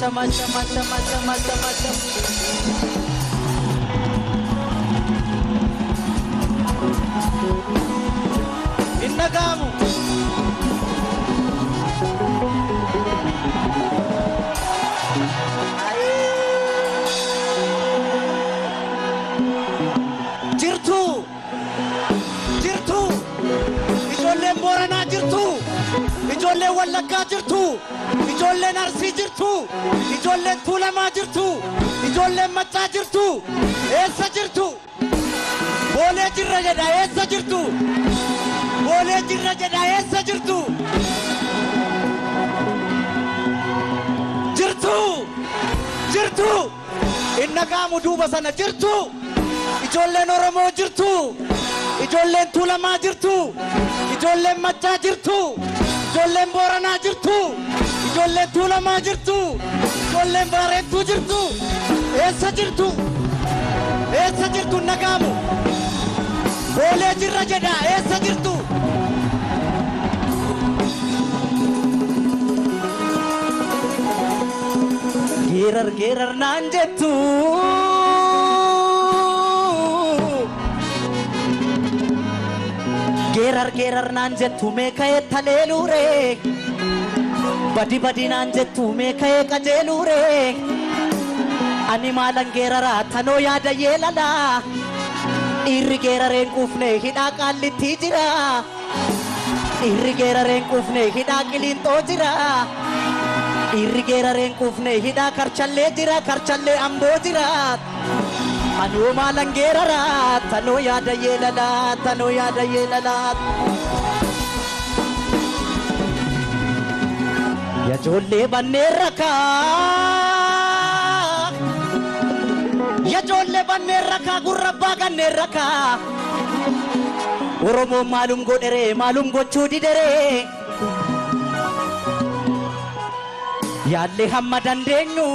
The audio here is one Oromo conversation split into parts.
Ashama ashama ashama ashama ashama ashama. Hin dhaga'amu. Jirtu, jirtu, ijoolleen Booranaa jirtu, ijoolleen Wallaggaa jirtu, ijoolleen Arsii jirtu, ijoolleen Tuulamaa jirtu, ijoolleen Maccaa jirtu, eessa jirtu? Boolee jirra jedha, eessa jirtu? Boolee jirra jedha, eessa jirtu? Jirtu, jirtu, hin dhaga'amu duuba sana jirtu. Ijoolleen Oromoo jirtu, ijoolleen Tuulamaa jirtu, ijoolleen Maccaa jirtu, ijoolleen Booranaa jirtu, ijoolleen Tuulamaa jirtu, ijoolleen Baarentuu jirtu, eessa jirtu? Eessa jirtu hin dhaga'amu? Boolee jirra jedha, eessa jirtu? Geerar geerar naan jettu. Geerar geerar naan jettu mee ka'ee taleeluure. Badi badi naan jettu mee ka'ee qajeeluure. Ani maalan geeraraa tanoo yaada yeelalaa. Dhiirri geerareen quufne hidhaa qaallittii jira. Dhiirri geerareen quufne hidhaa qiliinxoo jira. Dhiirri geerareen quufne hidhaa karchallee jira, karchallee amboo jira. Anoo maalan geeraraa tanoo yaada yeelalaa, tanoo yaada yeelalaa. Yajoollee banneen rakaa. Yajoollee banneen rakaa gurra abbaa ganneen rakaa. Oromoon maalum godheree maalum gochuu dideree. Yaallee hamma dandeenyu.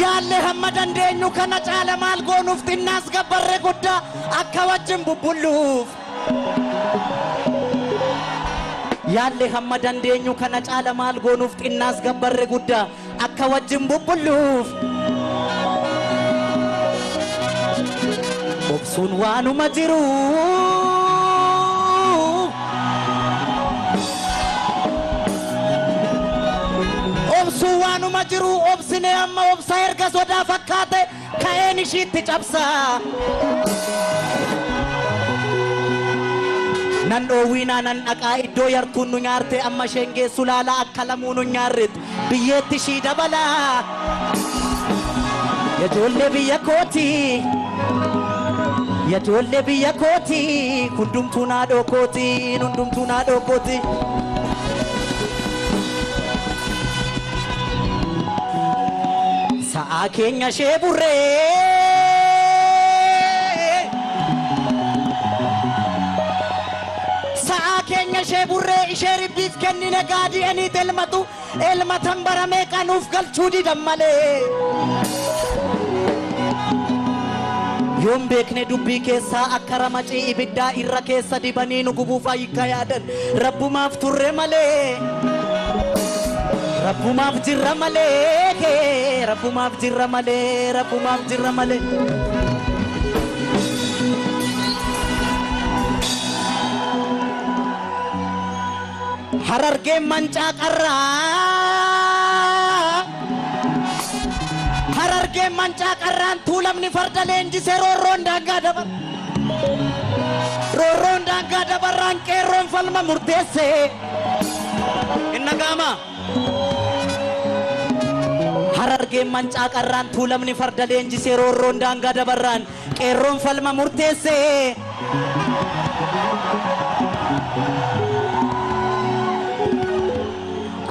Yaallee hamma dandeenyu kana caala maal goonuuf xinnaas gabbarree guddaa akka wajjin bubbulluuf. Yaallee hamma dandeenyu kana caala maal goonuuf xinnaas gabbarree guddaa akka wajjin bubbulluuf. Obsuun waanuma jiru. Obsuun waanuma jiru obsinee amma obsa erga sodaa fakkaate ka'een ishiitti cabsaa. Nan dhoowwiinaa nan dhaqaa iddoo yartuun nu nyaarte amma isheen geessu laalaa akka lamuu nu nyaarretti biyyeetti ishii dabalaa. Yajoollee biyya kooti. Yajoollee biyya kooti. Hundumtuu naadhoo kooti. Hundumtuu naadhoo kooti. Sa'aa keenya ishee burree. Sa'aa keenya ishee burree ishee ribbiif kennine gaadii aniit elmatu elmatan baramee qanuuf galchuu didan malee. Yoon beekne dubbii keessaa akka ramacii ibiddaa irra keessa dibanii nu gubuuf ayyikka yaadan rabbumaaf turre malee. Rabbumaaf jirra malee, rabbumaaf jirra malee, rabbumaaf jirra malee. Harargeen mancaa qarraa. Harargeen mancaa qarraan tuulamni farda leenjisee roorroon daangaa dabar. Roorroon daangaa dabarraan qeerroon falma murteesse. Hin dhaga'amaa? Harargeen mancaa qarraan tuulamni farda leenjisee roorroon daangaa dabarraan qeerroon falma murteesse.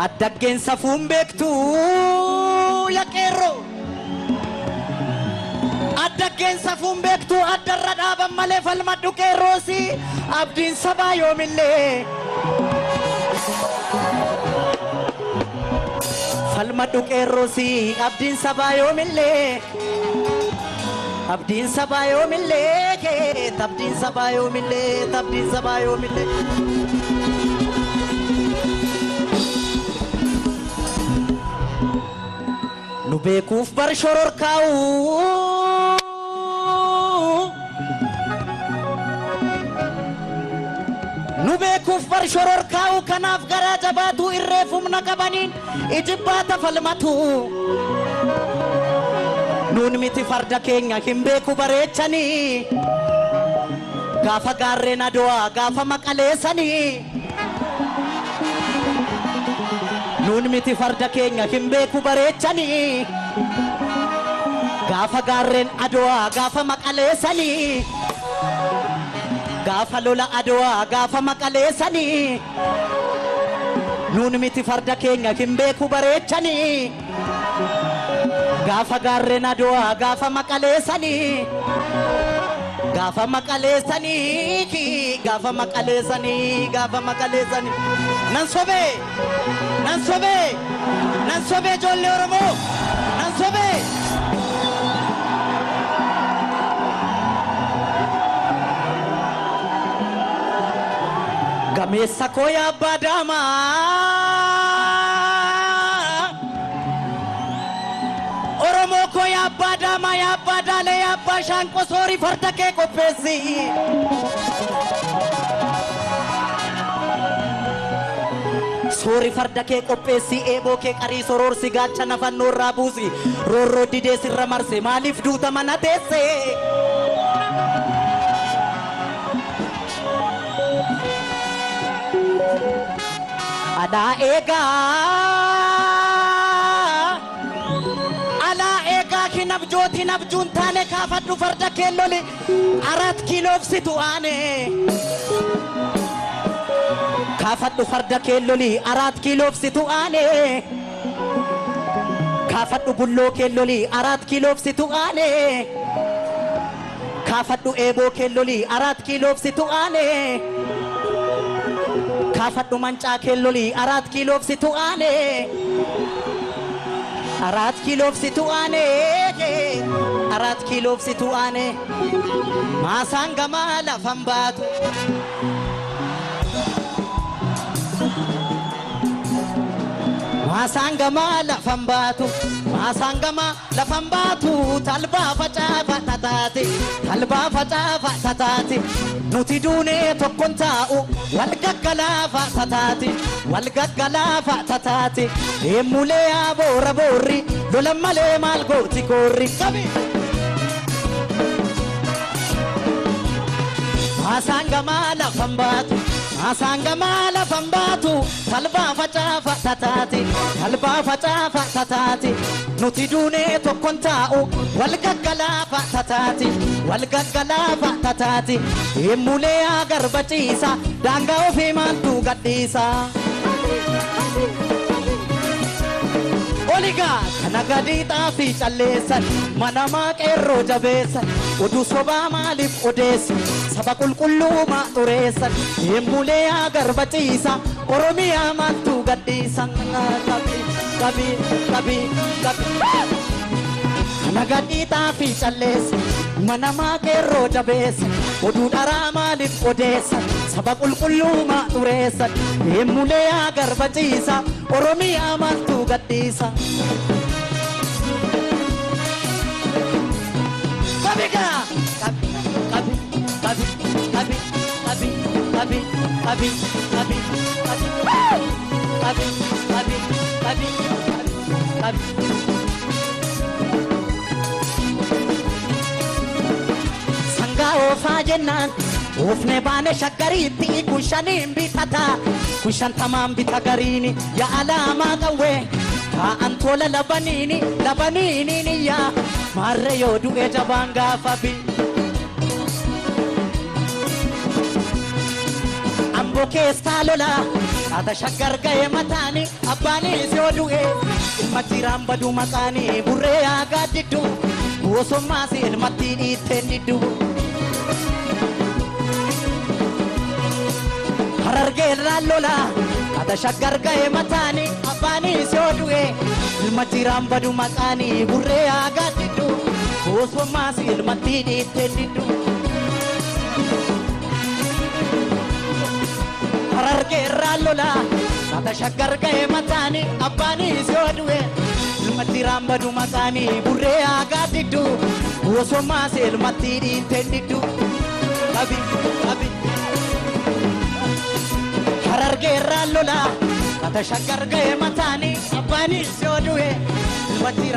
Addaggeen safuun beektu yaa qeerroo. Addaggeen safuun beektu addarra dhaaban malee falmadhu qeerroosi abdiin sabaa yoomillee. Falmadhu qeerroosi abdiin sabaa yoomillee. Abdiin sabaa yoomillee, abdiin sabaa yoomillee, abdiin sabaa yoomillee. Nu beekuuf bar shororkaa'u. Nu beekuuf bar shororkaa'u kanaaf garaa jabaatu irreef humna qabaniin ijibbaata falmatu. Nuun miti farda keenya hin beeku bareechanii. Gaafa gaarreen Adowaa gaafa maqaleessanii. Nuun miti farda keenya hin beeku bareechanii. Gaafa gaarreen Adowaa gaafa maqaleessanii. Gaafa lola Adowaa gaafa maqaleessanii. Nuun miti farda keenya hin beeku bareechanii. Gaafa gaarreen Adowaa gaafa maqaleessanii. Gaafa maqaleessanii gaafa maqaleessanii gaafa maqaleessanii. Nan sobee nan sobee nan sobee ijoollee Oromoo nan sobee. Gameessa koo yaa abbaa daamaa. Oromoo koo yaa abbaa daamaa yaa abbaa daalee yaa abbaa shaanqoo soorii farda kee qopheessi. Soori farda kee qopheessi eeboo kee qarii soroorsi gaachana fannoo irraa buusi roorroo didee sirra marse maaliif duuta mana teesse. Alaa eegaa alaa eegaa hin abjooti hin abjuun taane kaafadhu farda kee loli 4 kiiloof situ aane. Kaafadhu farda kee loli 4 kiiloof situ aane. Kaafadhu bulloo kee loli 4 kiiloof situ aane. Kaafadhu eeboo kee loli 4 kiiloof situ aane. Kaafadhu mancaa kee loli 4 kiiloof situ aane. 4 kiiloof situ aane. 4 kiiloof situ aane. Maasaan gamaa lafan baatu. Maasaan gamaa lafan baatu. Maasaan gamaa lafan baatu. Talbaa facaafa tataate. Talbaa facaafa tataate. Nuti duunee tokkoon taa'u. Wal gaggalaafa tataate. Wal gaggalaafa tataate. Eemulee aboora boorri. Lola malee maal gooti koorri. Qabi! Maasaan gamaa lafan baatu. Maasaan gamaa lafan baatu. Talbaa facaafa tataate. Talbaa facaafa tataate. Nuti duunee tokkoon taa'u. Wal gaggalaafa tataate. Wal gaggalaafa tataate. Eemulee agarba ciisa. Daangaa ofii maaltu gadhiisa. Oligaa kana gadi xaafii calleessan mana qeerroo jabeessan oduu sobaa maaliif odeessu saba qulqulluumaa xureessan eemulee agarba ciisa Oromiyaa maaltu gadhiisa. Qabi qabi qabi qabi. Kana gadi xaafii calleessan mana qeerroo jabeessan oduu dharaa maaliif odeessan saba qulqulluumaa xureessan eemulee agarba ciisa Oromiyaa maaltu gadhiisa. Qabigaa qabi qabi qabi qabi qabi qabi qabi qabi qabi qabi qabi qabi. Sangaa oofaa jennaan oofne baane shaggariitti kun shaniin bitata kun shantamaan bita gariini yaa alaamaa qawwee taa'an tola labaniini labaniini yaa maarree yoo du'e jabaan gaafa bi. Amboo keessaa lola haata shaggar ga'e mataani abbaanis yoo du'e ilma jiraan baduu maqaani burree yaa gaaddiddu bosommaas ilmatti dhiitteen diddu. Harargeerraa lola haata shaggar ga'e mataani abbaanis yoo du'e ilma jiraan baduu maqaani burree yaa gaaddiddu bosommaas ilmatti dhiitteen diddu. Harargeerraa lola haata shaggar ga'e mataani abbaanis yoo du'e Ilmatti badu maqaanii burree aagaa diddu. Osoo elmatti dhiiteen diddu. Qabi qabi. Harargeerraa lola. Kata shaggar ga'e mataanii abbaanis yoo du'e. Ilmatti